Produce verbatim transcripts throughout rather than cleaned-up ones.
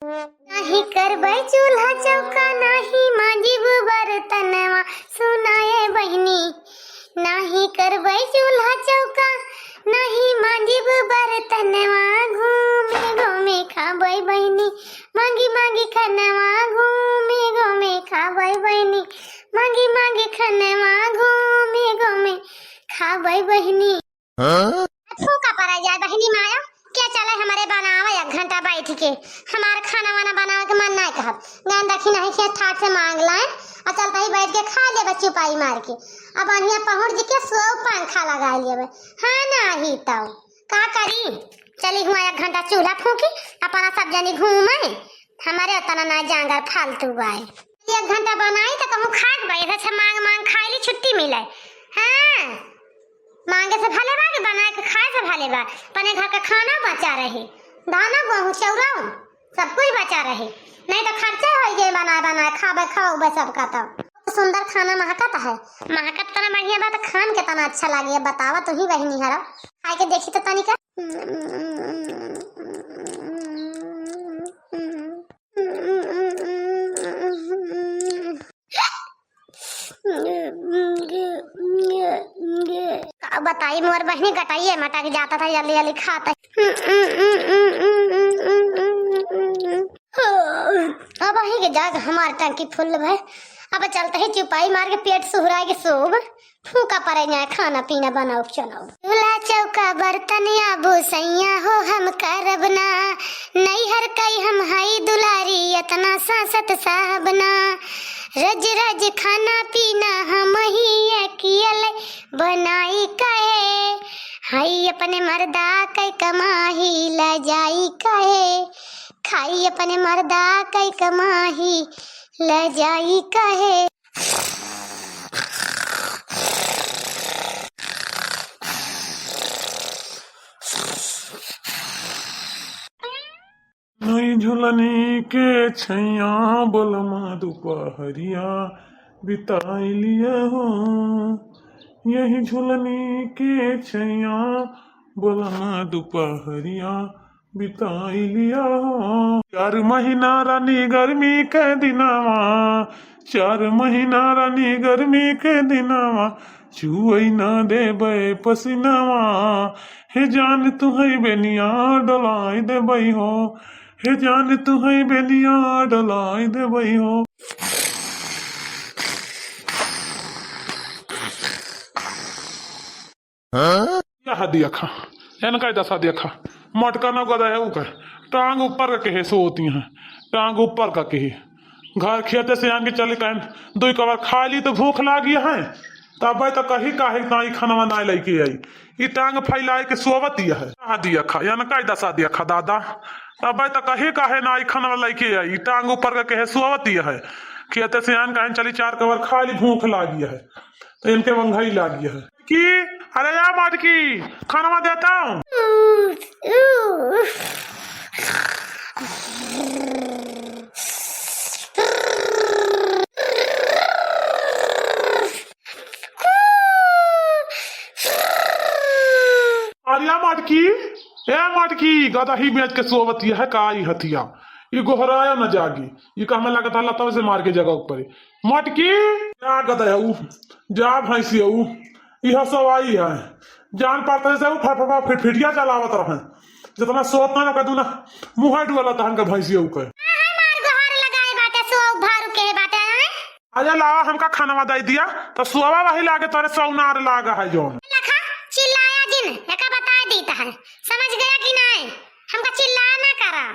नाही करबै चूल्हा चौका, नाही मांजिब बर्तनवा, सुनाए बहिनी। नाही करबै चूल्हा चौका, नाही मांजिब बर्तनवा, घूमे घूमे खाबै बहिनी, मांगी मांगी खनवा, घूमे घूमे खाबै बहिनी, मांगी मांगी खनवा, घूमे घूमे खाबै बहिनी। हाँ? फूका पड़ा जाए बहिनी माया, के चले हमरे बनावे एक घंटा बैठ के, हमार खाना वाना बनावे के मन नाहीं कहब। गैन देखी नहीं खेत ठाट से मांग लाए, और चलते ही बैठ के खा लेबे चुपाई मार के। अब बढ़िया पहुँच जी के सो पंखा लगा लेबे। हाँ नाही तो का करी, चली हुआ एक घंटा चूल्हा फूकी, अपना सब जनी घूमे, हमारे उतना ना जांगर फालतू बाय। एक घंटा बनाई तो कहूँ खाए के बैठे से मांग मांग खाई ली, छुट्टी मिले। हाँ, मांगे से भले बा कि बनाए के खाए से भले बा। अपने घर का खाना बचा रहे, धाना, गेहूँ, चौरा, सब कुछ बचा रहे, नहीं तो खर्चा हो जाए बनाए बनाए, खाबे खाओबे सबका। तो सुंदर खाना महकत है, महकत तना बढ़िया बा, तो खान के तना अच्छा लागे। बतावा तू ही बहिनी हरो, खाए के देखी तो तनिका। का बताई मोर बहिनी, गटाइए मटक जाता था, जल्दी जल्दी खाते। अब वही के जाग हमार टंकी फुल भय। अब चलते ही चुपाई मार के पेट सुहराए के सोब। फूका पड़े जाए, खाना पीना बनाओ चलो। चूल्हा चौका बर्तन आबू सैया हो हम करब ना, नैहर कई हम हई दुलारी, इतना सासत साहब ना। रज रज खाना पीना हम ही अकियल बनाई कहे, हई अपने मर्दा कई कमाही ला जाई कहे, खाई अपने मर्दा कई कमाही ला जाई कहे। नई झुलनी के छैया बोलमा दुपहरिया बिताई लिया हो, यही झुलनी के छैया बोलमा दुपहरिया बिताई लिया हो। चार महीना रानी गर्मी के दिनवा, चार महीना रानी गर्मी के दिनवा, चुअई ना देबै पसीनवा। हे जान तू है बेनिया डोलाई देबै हो, हे जान तू है बेनिया डोलाई देबै हो। यह देखा, इनका दशा देखा, मटका न गदा है ऊपर, टांग ऊपर का कहे सोती हैं, टांग ऊपर का कहे। घर खेते से आन के चले कहन, दुई कवर खा ली तो भूख लागी है, तब तो कही काहे ना ई खानवा ना लेके आई, ई टांग फैलाए के सोवती है। यह देखा, इनका दशा देखा दादा, तब तो कही काहे ना ई खानवा लेके आई, ई टांग ऊपर का कहे सोवती है। खेते से आन कहन चली चार कवर खा ली, भूख लागी है, तो इनके वंघई लागी है। की, अरे या मटकी, खानवा देता हूँ। अरे या मटकी, ए मटकी, गदही बेच के सोवती है का ई हथिया? ई गोहराया न जागी, ई का हमें लगता लतवे से मार के जगह ऊपर। मटकी, जा गदहऊ, जा भैंसियऊ, इह सब आई है। जान पाते से ऊ फटफटा फिटफिटिया चलावत रहे। जितना सोत ना ओकर दूना मुँह डुअला तहन के भैंसियऊ के। काहे मार गोहार लगाए बाटे, सोऊ भारू के बाटे, हैं? अरे लावा हमका खानवा दे दिया, तो सोवा वही लागे तोरे सौनार लागा है जौन। लखा, चिल्लाया जिन, एका बता दी तहन। समझ गया कि नहीं? हमका चिल्लाया ना करा।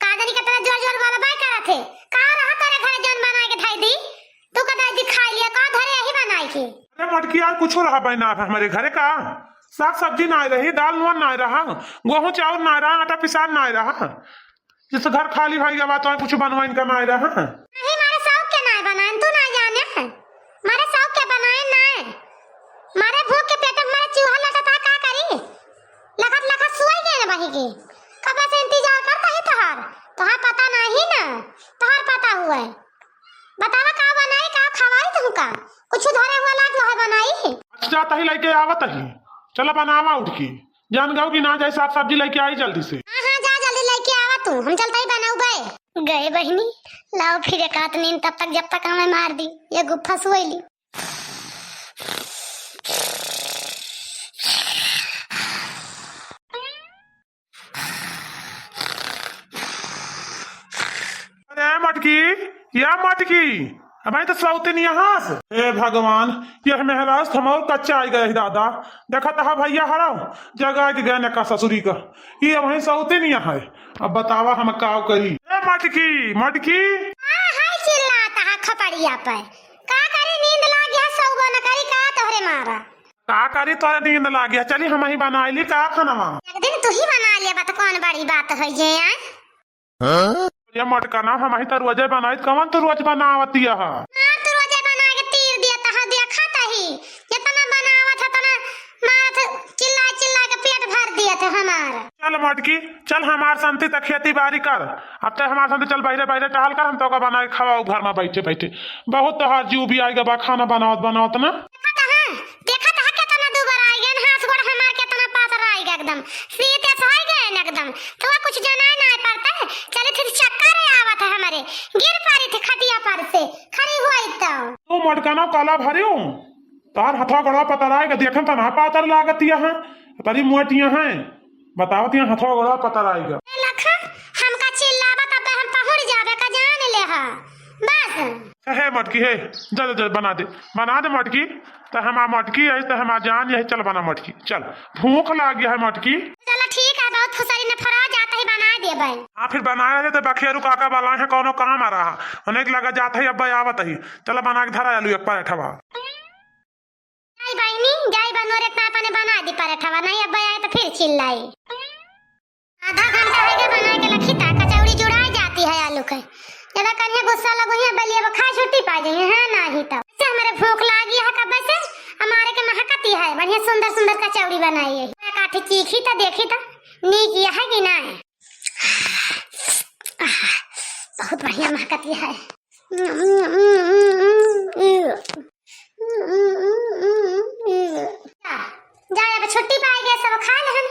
का जानी कितना जोर जोर वाला बाय करत है। का रहा तोरे घरे जौन बनाए के धाई दी? तू का दाई दी खाई लिया, का धरे यही बनाए के? अरे मटकी यार, कुछ रहा भाई ना हमारे घरे का? साग सब्जी ना रही, दाल नून ना रहा, गेहूं चाउर ना रहा, आटा पिसान ना रहा। जैसे घर खाली भई गवा तो कुछ बनवाइन का ना रहा। नहीं, मारे शौक के ना बनाए, तू ना जाने। मारे शौक के बनाए ना। मारे भूख के पेट में मारे चूहा लटा था, का करी? लखत लखत सोई गए ना बही के। कब से इंतजार करता ही तोहार, तोहार पता नहीं ना, तोहार पता हुआ है। बतावा का बनाई, का खवाई तुमका? कुछ धरे हुआ लाग है बनाई? अच्छा, जाता ही लेके आवत ही। चला बनावा उठ के। जान गऊ कि ना जाए, साग सब्जी लेके आई जल्दी से। हाँ, हाँ, जा जल्दी लेके आवा तू, हम चलता ही बनौबे। गए बहिनी, लाओ फिर एक आध नींद, तब तक, जब तक हमें मार दी, ये गुफा सोई ली। अरे मटकी, या मटकी, अबे तो सौते नहीं यहाँ से। हे भगवान, यह मेहराज थमौर कच्चा आई गए दादा। देखा तहा भैया हराओ, जगा के गए न का ससुरी का। ये वहीं सौते नहीं यहाँ है। अब बतावा हम काव करी। ए मटकी, मटकी। का है चिल्लात हा खपड़िया पे? का करी, नींद लाग गया, सौबो न करी का तोहरे मारा? का करी, तोहरे नींद लाग गया। चली हम ही बनाई ली का खानवा। एक दिन तू ही बना लिया, बत कौन बड़ी बात है ये, आय? हाँ? ये मटका ना हम ही तो रोजे बनाई, कौन तू रोज बनावती है? हाँ, तू रोजे बना के तीर दिया तहा, देखा तही। जितना बनावत है, तना मारत, चिल्ला चिल्ला के पेट भर दिया थे हमार। चल मटकी, चल हमार संती त खेती बारी कर। अब ते हमार संती चल बहरे बहरे टहल कर, हम तोका बनाए खवाऊ घर में बैठे बैठे। बहुत तोहार जीव भी आएगा बा खाना बनावत बनावत ना। देखा तहा, देखा तहा कितना दुबर आएगा, हाथ गोड़ हमार कितना पातर आएगा एकदम। सीते सहाय गए न एकदम। तो कुछ जनाए ना पड़ता है। चले फिर चक्कर आवत है हमारे। गिर पड़ी थे खटिया पर से, खड़ी हुई तो। तू मटका ना काला भरियो। तार हथवा गोड़वा पतराएगा, देखन त ना पातर लागत यहाँ, बड़ी मोटिया हैं, बतावत यहाँ हथवा गोड़वा पतराएगा। ए लखा, हमका चिल्लावा तब हम पहुड़ जाबे का जान ले हा। बस। हे मटकी हे, जा, जा, जा, बना दे, बना दे मटकी। त हमार मटकी है, त हमार जान यही, चल बना मटकी, चल। भूख लागी है मटकी। चला ठीक है, बहुत फुसरी न फरा जाता ही बना देबे। हाँ, फिर बनाए रहे तो बखेरू काका वाला है, कौनो काम आ रहा, उन्हें लगा जाता ही, अब आवत ही। चला बना के धरा आलू एक पराठवा। जाई बहिनी, जाई बनोरे इतना अपने बना दी पराठवा, नहीं अब आए तो फिर चिल्लाई। आधा घंटा है के बनाए के लखी ता, कचौड़ी जुड़ाई जाती है आलू के। ज्यादा कन्या गुस्सा लगो है, बलिए वो खा छुट्टी पा जाइए, हाँ, ना ही तो। ऐसे हमारे भूख लागी है कब से, हमारे के महकती है, बढ़िया सुंदर सुंदर कचौड़ी बनाई है। काठी चीखी तो देखी तो, नीक है कि ना है? बहुत बढ़िया महकती है। जा, जा, अब छुट्टी पाए गए, सब खा लेहन।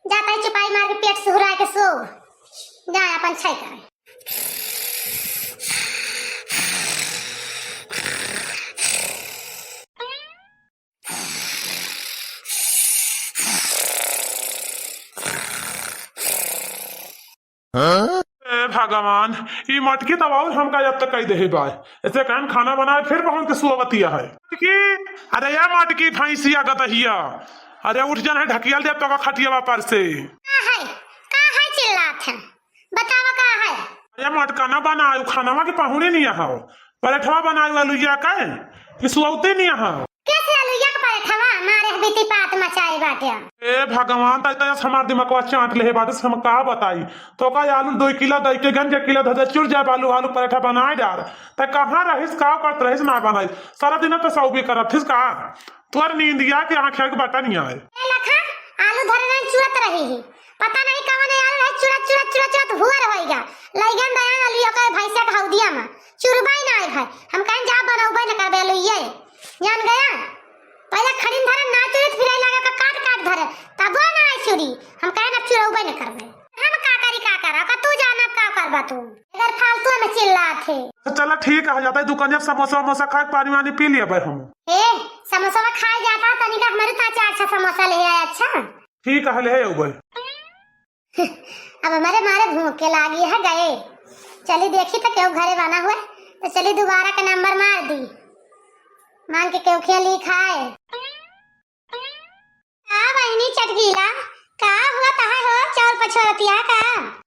जाता ही चुपाई मार के पेट सुहरा के सो। जा, अपन छै करे। ए भगवान, ई मटकी तब और हमका याद तक कई देहे बा। ऐसे कहन खाना बनाए फिर पहुंच के सुअवतिया है। मटकी, अरे या मटकी भैंसिया गदहिया, अरे उठ जान है ढकियल दे तो खटिया पर से। का है? का है चिल्लात है? बतावा का है? अरे मटका ना बनायो, खानवा के पहुने नहीं आहो। पराठवा बनायो आलूया का, कि सुअवते नहीं आहो। कैसे आलूया का पराठवा? मारे हबीती पात मचाए बाटे। ए भगवान, ताई ताई हमार दिमागवा चाट लेहे बाटे, हम का बताई। तो का आलू दो किलो दई के गंज एक किलो धर दे, चुर जाए आलू, आलू पराठा बनाए डार। त कहाँ रहिस, का करत रहिस, ना बनाई। सारा दिन तो सौबे करत थिस का। तोर नींदिया के आँख के बटा नहीं आए। ए लखा, आलू धरे रहे चुरत रही ही। पता नहीं कवन आलू रहे चुरत, चुरत, चुरत, चुरत हुअर होइगा। लइगन दयान आलू का भैंसा के हौदिया में। चुरबाई ना आए भाई। हम कहें जा बनौबे न करबे आलू ये। जान गया? पहले खड़िन धरे ना चुरत फिर लगा का काट काट धरे। तबो ना आए चुरी। हम कहें अब चुरौबे न करबे। हम का करी का करा? का तू जाना का करबा तू? अगर फालतू में चिल्लात है। तो चला ठीक है, जाता है दुकान जब समोसा वमोसा खा के पानी वानी पी लिया भाई हम। ए, समोसा खाए जाता, तनिका हमारे तो अच्छा अच्छा समोसा ले आए, अच्छा। ठीक है, ले आयो भाई। अब हमारे मारे भूख के लागी है गए। चली देखी तो क्यों घरे बना हुआ, तो चली दोबारा का नंबर मार दी, मांग के क्यों खिया ली खाए। का बहिनी चटकीला, का हुआ तहार हो, चाउर पछोरतिया का?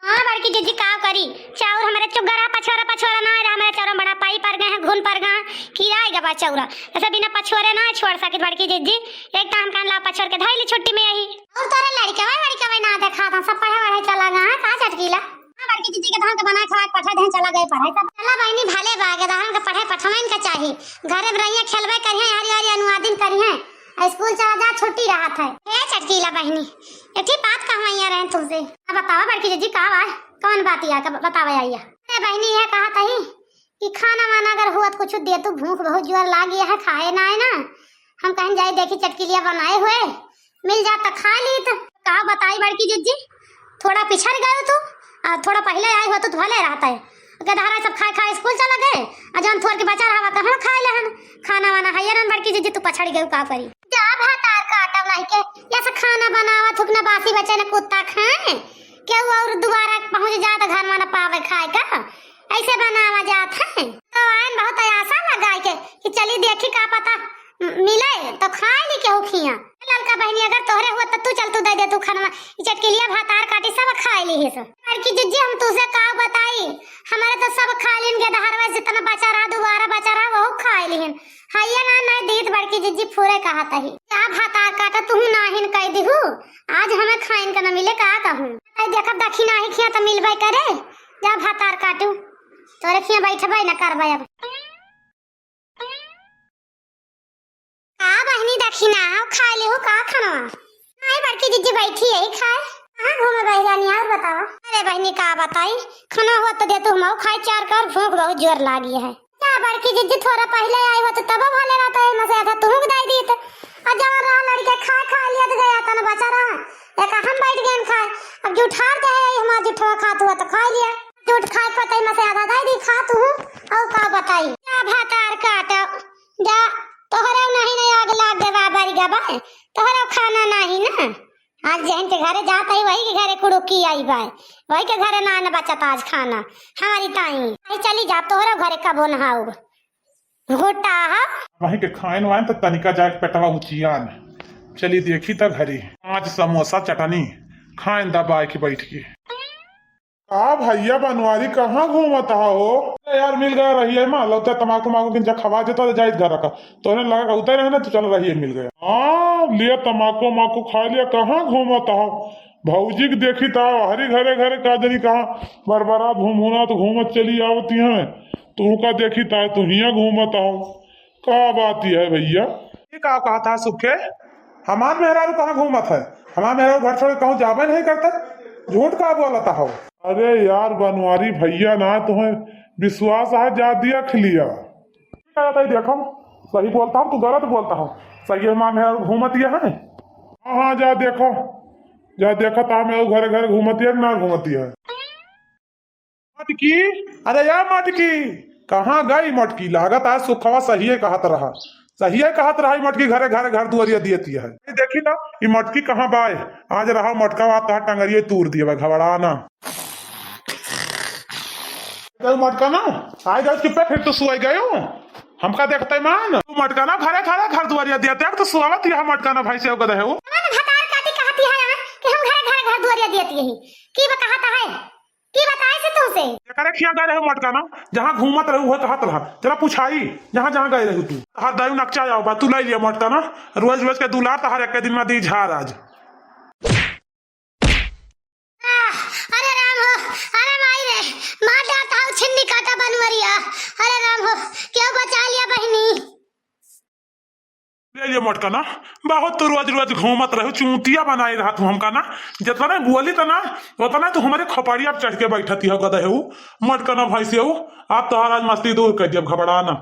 हाँ बड़की जिज्जी, का करी, चाउर हमारे चुगरा पछोरा पछोरा ना रहा, हमारे चाउर में बड़ा पाई पड़ गए हैं, घुन पड़ गए हैं, किराए गवा चाउर। ऐसे बिना पछोरे ना छोड़ सकित बड़की जिज्जी, एक तो हम कहन ला पछोर के धइली छुट्टी में यही। और तोरे लड़कवा वड़कवा ना देखा था, सब पढ़े वढ़े चला गए हैं, का चटकीला? हाँ, बड़की जिज्जी के धान के बनाए खवाए के पठा देहन, चला गए पढ़ाई। तब चला बहिनी, भले बा, के धान के पढ़ाई पठवाइन के चाही। घरे में रहिए, खेलबे करिए, हरी हरी अनुवादिन करिए। आ स्कूल चला जा, छुट्टी रहत है। ए चटकीला बहिनी, एक ठे बात कहवा आइया रहे तुमसे। अब बतावा बड़की जिज्जी, का बा? कौन बात या, का बतावा आइया? अरे बहिनी, ये कहा तही कि खाना वाना अगर हुआ तो कुछ दे तू, भूख बहुत जोर लागी है, खाए ना है ना। हम कहें जाए देखी चटकीलिया बनाए हुए, मिल जात त खा लीत। का बताई बड़की जिज्जी, थोड़ा पिछड़ गए तू, आ थोड़ा पहले आई हो तो भले रहता है। गदहरा सब खाए खाए स्कूल चला गए, और जौन थोर के बचा रहा, कहवा खाए लेहन? खाना वाना है या ना बड़की जिज्जी, तू पछड़ गई, का करी? जा भातार काटब नहीं के, या से खाना बनावा थुक ना, बासी बचे ना कुत्ता खाए, केहू और दोबारा पहुँच जात घर में ना पावे खाए का, ऐसे बनावा जात है। तो आयन बहुत आशा लगाई के कि चली देखी का पता मिले तो खाए ली केहू खिया। ललका बहिनी, अगर तोहरे हुआ तो तू चल, तू दे दे तू खाना, ई चटकिलिया भातार काटी सब खाए ली है सब। बड़की जिज्जी, हम तुझसे का बताई, हमारे तो सब खा लीन गदहरवा, जितना बचा रहा, दोबारा बचा रहा, वहू खाए लीन। हइया ना, नहीं दीत बड़की जिज्जी, फूरे कहत ही। जा भातार काटा, तू नाहिन कह दिहू, आज हमें खाइन का न मिले, का कहूँ? आई देखब दखिना ही खिया तो मिलबे करे, जा भातार काटू, तोरे खिया बैठबे न करबे अब। का बहिनी दखिना हो, खाए लेहू का खाना? नहीं बड़की जिज्जी बैठी है खाए। कहाँ घूमे बहिरानी और बतावा? अरे बहिनी का बताई, खाना हुआ तो दे तू हम खाए चार कर, भूख बहुत जोर लागी है। का बड़की जिज्जी थोड़ा पहले आई हो तो तब भले रहता है, मसे आधा तुहूँ के दाई दीत। और जवन रहा लड़के खा खा लिया तो गया तन बचा रहा, एक हम बैठ गए खाए। अब जूठार दे है, हमारा जूठवा खात हुआ तो खा लिया, जूठ खाए पता ही मसे आधा दाई दी खा तू। और का बताई, जा भातार काटा, जा, तोहरे नहीं नहीं आग लाग गवा बरिगा बा, तोहरे खाना नहीं ना। आज जहन के घरे जात ही वही के घरे कुड़ुकी आई बा, वही के घरे ना न बचत आज खाना हमारी ताई। आई चली जा, तोहरे घरे कबो नहाउब। घोटा हा। वहीं के खाइन वाइन त तनिका जाके पेटवा उचियान। चली देखी त घरी। पाँच समोसा चटनी खाइन दबाए के बैठ के। का भैया बनवारी कहाँ घूमत हा हो? अरे यार मिल गया रही है माँ, लौटा तमाकू माकू किंचा खवा देता तो जाइत घर का। तोहरे लगा का उतर रहे ना तो चल रही है मिल गया। हाँ लिया तमाकू माकू खा लिया, कहाँ घूमत हा? भौजी के देखी ता हरी घरे घरे का जनी कहाँ बरबरा भुमुना तो घूमत चली आवती हैं। तू का देखी ता तू हिया घूमत आओ। का बात है भैया? ये का कहत हा सुखे? हमार मेहरारू कहाँ घूमत है? हमार मेहरारू घर छोड़ कहूँ जाबे नहीं करते। झूठ का बोलत हो? अरे यार बनवारी भैया ना तुम्हें विश्वास आ जा दिया खिलिया। का बताई देखो, सही बोलता हूँ तू गलत बोलता हो? सही है, हमार मेहरारू घूमत ये है। हाँ हाँ जा देखो, जा देखो ता मेहरारू घरे घरे घूमत ये कि ना घूमत ये। मटकी, अरे या मटकी, कहाँ गई मटकी? लागत आज सुखवा सहिए कहत रहा, सहिए कहत रहा, ई मटकी घरे घरे घर दुआरिया दियती है। ये देखी ना, ई मटकी कहाँ बाय? आज रहा मटका, वहाँ तोहार टंगरिया तूर दिए बा, घबरा ना। गयो मटका ना, आए गयो चुप्पे, फिर तो सुआई गयो। हमका देखते मान, तू मटका ना घरे घरे घर दुआरिया दियते, अब तो सुआवत यह मटका ना भाई से गदे है वो। कौन भतार काटी कहती है यहाँ कि हम घरे घरे घर दुआरिया दियती है? की बा कहता है? की बताए से तुमसे? एकरे खिया गए रहे मटका ना, जहाँ घूमत रहे उहे कहत रहा। चला पूछाई, जहाँ जहाँ गए रहे तू। तहार दायु नकचा जाओ बा, तू लाई लिया मटका ना, रोज रोज के दुलार तहार एक दिन में दी झार आज। आह, अरे राम हो, अरे माई रे, मार डालता हूँ छिन्नी काटा बनवरिया। अरे राम हो, क्यों बचा लिया बहिनी? ले लिया मटका ना, बहुत तो रोज रोज घूमत रहे, चूतिया बनाए रहा तू हमका ना, जितना बोली तना उतना तू हमारे खपड़िया पे चढ़ के बैठती हो गदे हो। मटका ना भैंसे हो, आप तोहार आज मस्ती दूर कर दिया, घबरा ना।